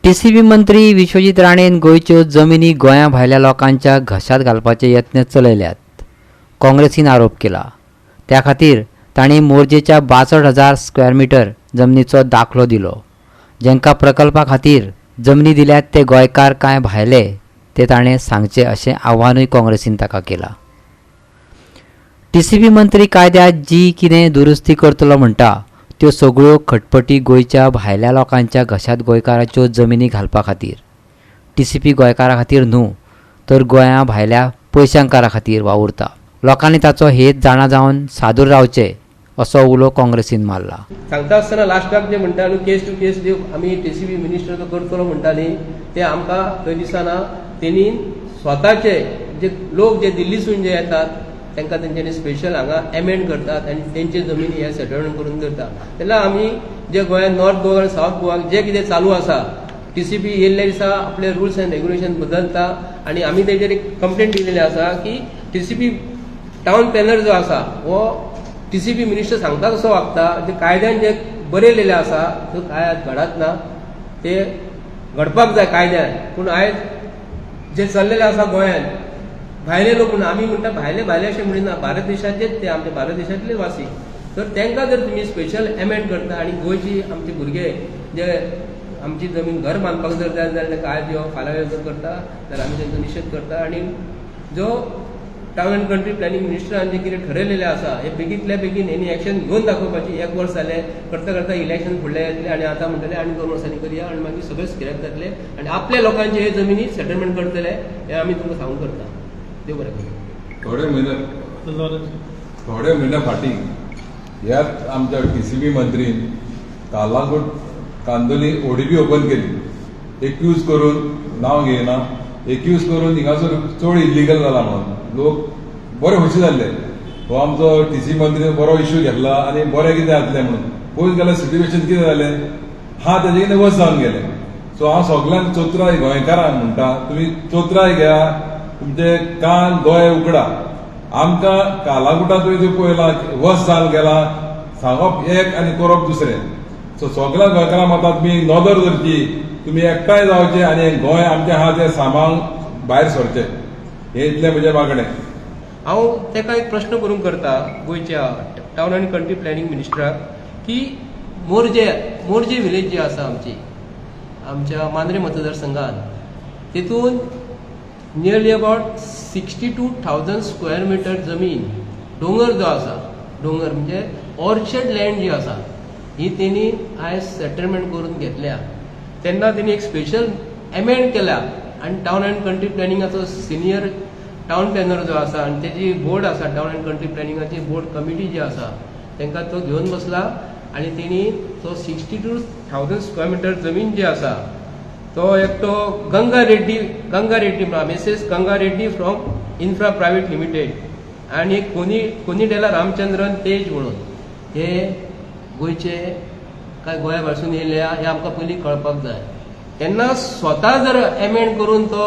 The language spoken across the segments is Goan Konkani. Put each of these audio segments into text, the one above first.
टीसीपी मंत्री विश्वजीत राणेन गोंयच्यो जमिनी गोंया भायल्या लोकांच्या घशांत घालपाचे यत्न चलयल्यात, काँग्रेसीन आरोप केला. त्या खातीर तांणी मोरजेच्या 62,000 स्क्वेअर मिटर जमनीचो दाखलो दिलो. जांकां प्रकल्पा खातीर जमनी दिल्यात ते गोंयकार काय भायले ते ताणें सांगचे, अशें आव्हानूय काँग्रेसीन ताका केलां. टीसीपी मंत्री कायद्यात जी कितें दुरुस्ती करतलो म्हणटा, त्यो सगळ्यो खटपटी गोंयच्या भायल्या लोकांच्या घशांत गोंयकाराच्यो जमिनी घालपा खातीर. टीसीपी गोंयकारां खातीर न्हू, तर गोंया भायल्या पयशांकारां खातीर वावुरता. लोकांनी ताचो हेत जाणा जावन सादूर रावचे, असो उलो काँग्रेसीन मारला. सांगता आसतना लास्टाक जे म्हणटा न्हू, केस टू केस जे आमी टीसीपी मिनिस्टर जो करतलो म्हणटा न्ही, ते आमकां खंय दिसना. तेणी स्वताचे जे लोक जे दिल्लीसून जे येतात, तांकां तेंच्यांनी स्पेशल हांगा एमेंड करतात आनी तेंचे जमिनी हे सेटलमेंट करून करता. तेन्ना आमी जे गोंयांत नॉर्थ गोवा आनी सावथ गोवाक जे कितें चालू आसा, टीसीपी येयल्ले दिसा आपले रुल्स एंड रेग्युलेशन बदलता आनी आमी तेजेर एक कंप्लेन दिलेली आसा की टीसीपी टावन प्लॅनर जो आसा, हो टीसीपी मिनिस्टर सांगता तसो वागता. जे कायद्यान जे बरयलेलें आसा त्यो काय घडत ना. ते घडपाक जाय कायद्यान, पूण आयज जे चल्लेलें आसा गोंयांत, भायले लोक म्हणून आमी म्हणटा, भायले भायले अशें म्हणिना, भारत देशाचेच ते, आमचे भारत देशांतले वासी. तर तांकां जर तुमी स्पेशल एमेंड करता आनी गोंयची आमचे भुरगे जे आमची जमीन घर बांदपाक जर जाय जाल्यार तांकां आयज यो फाल्यां यो जर करता जाल्यार आमी तांचो निशेध करता. आनी जो टावन अँड कंट्री प्लॅनिंग मिनिस्टरान जें कितें ठरयलेलें आसा, हें बेगींतल्या बेगीन हेणी एक्शन घेवन दाखोवपाची. एक वर्स जालें करता करता, इलेक्शन फुडलें येतलें आनी आतां म्हणटले आनी 2 वर्सांनी करया आनी मागीर सगळें स्क्रॅप जातलें आनी आपल्या लोकांचे हे जमिनी सेटलमेंट करतले, हें आमी तुमकां सांगूंक करता. देव बरें करूं. थोडे म्हयने फाटीं ह्याच आमच्या टीसीपी मंत्रीन कालांगूट कांदोली ओडीपी ओपन केली, एक्यूज करून, नांव घेयना, एक्यूज करून हिंगासर चड इल्लिगल जाला म्हणून लोक बरे खोशी जाल्ले. हो आमचो टीसी मंत्री बरो इश्यू घेतला आनी बरें कितें जातलें म्हणून. पळोवन गेल्यार सिट्युएशन कितें जालें हा, तेजे कितें वर्स जावन गेलें. सो हांव सगल्यांक चतुराय गोंयकारांक म्हणटा, तुमी चतुराय घेया, तुमचे कान दोळे उगडा. आमकां कालांगुटान तुवें तें पळयलां, वर्स जावन गेला, सांगप एक आनी करप दुसरें. सो सगल्या गोंयकारांक माता तुमी नदर धरची, तुमी एकठांय जावचे आनी गोंय आमचें आहा तें सांबाळून भायर सरचें, हें इतलें म्हजें मागणें. हांव ताका एक प्रश्न करूंक करता गोंयच्या टावन आनी कंट्री प्लॅनिंग मिनिस्टराक की मोरजे मोरजे विलेज जी आसा आमची, आमच्या मांद्रे मतदारसंघात, तितून nearly about 62,000 square meter जमीन, दोंगर जो आसा, दोंगर म्हणजे ऑर्चर्ड लँड जी आसा, ही तेणी आयज सेटलमेंट करून घेतल्या. तेन्ना तेणी एक स्पेशल एमेंड केल्या आनी टावन अँड कंट्री प्लॅनिंगाचो सिनियर टावन प्लॅनर जो आसा आनी तेजी बोर्ड आसा, टावन अँड कंट्री प्लॅनिंगाची बोर्ड कमिटी जी आसा, तांकां तो घेवन बसला आनी तेणी तो 62,000 square meter जमीन जी आसा, तो एकटो गंगा रेड्डी, गंगा रेड्डी म्हणा, Mrs Ganga Reddy from infra private limited आनी कोनी कोनिडेला रामचंद्रन तेज म्हणून, हे गोंयचे काय गोंया भायरसून येयल्या, हें आमकां पयलीं कळपाक जाय. तेन्ना स्वता जर एमेंड करून तो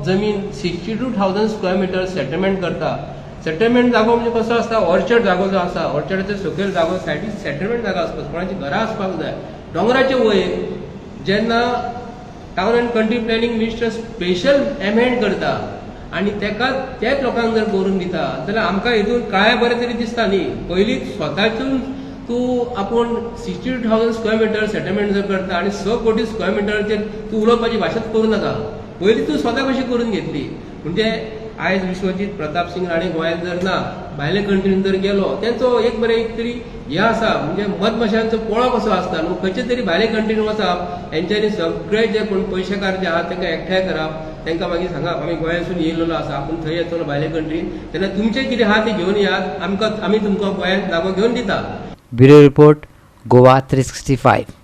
जमीन 62,000 square meter settlement करता. सेटलमेंट जागो म्हणजे कसो आसता? ऑर्चर्ड जागो जो आसा, ऑर्चर्डाच्या सकयल जागो, सायडीक सेटलमेंट जागा आसपाक, कोणाची घरां आसपाक जाय दोंगराचे वयर. जेन्ना town and country planning minister special amend करता आनी तेका त्याच लोकांक जर करून दिता जाल्यार आमकां हितून काय बरें तरी दिसता न्ही. पयलीं स्वताच्यान तूं आपूण 62,000 square meter settlement जर करता आनी 6 कोटी स्क्वेअर मिटरचेर तूं उलोवपाची भाशाच करूं नाका. पयलीं तूं स्वता कशी करून घेतली? म्हणजे आयज विश्वजीत प्रताप सिंग राणे गोंयांत जर ना, भायले कंट्रीन जर गेलो, तेंचो एक बरें एक तरी हें आसा, म्हणजे मधमाशांचो पोळो कसो आसता न्हू, खंयचे तरी भायले कंट्रीन वचप, हेंच्यांनी सगळे जे कोण पयशेकार जे आहात तांकां एकठांय करप, तांकां मागीर सांगप, आमी गोंयांसून येयलेलो आसा, आपूण थंय येतलो भायले कंट्रीन, तेन्ना तुमचें कितें आहा तें घेवन येयात आमकां, आमी तुमकां गोंयांत जागो घेवन दिता. Bureau report, Goa 365.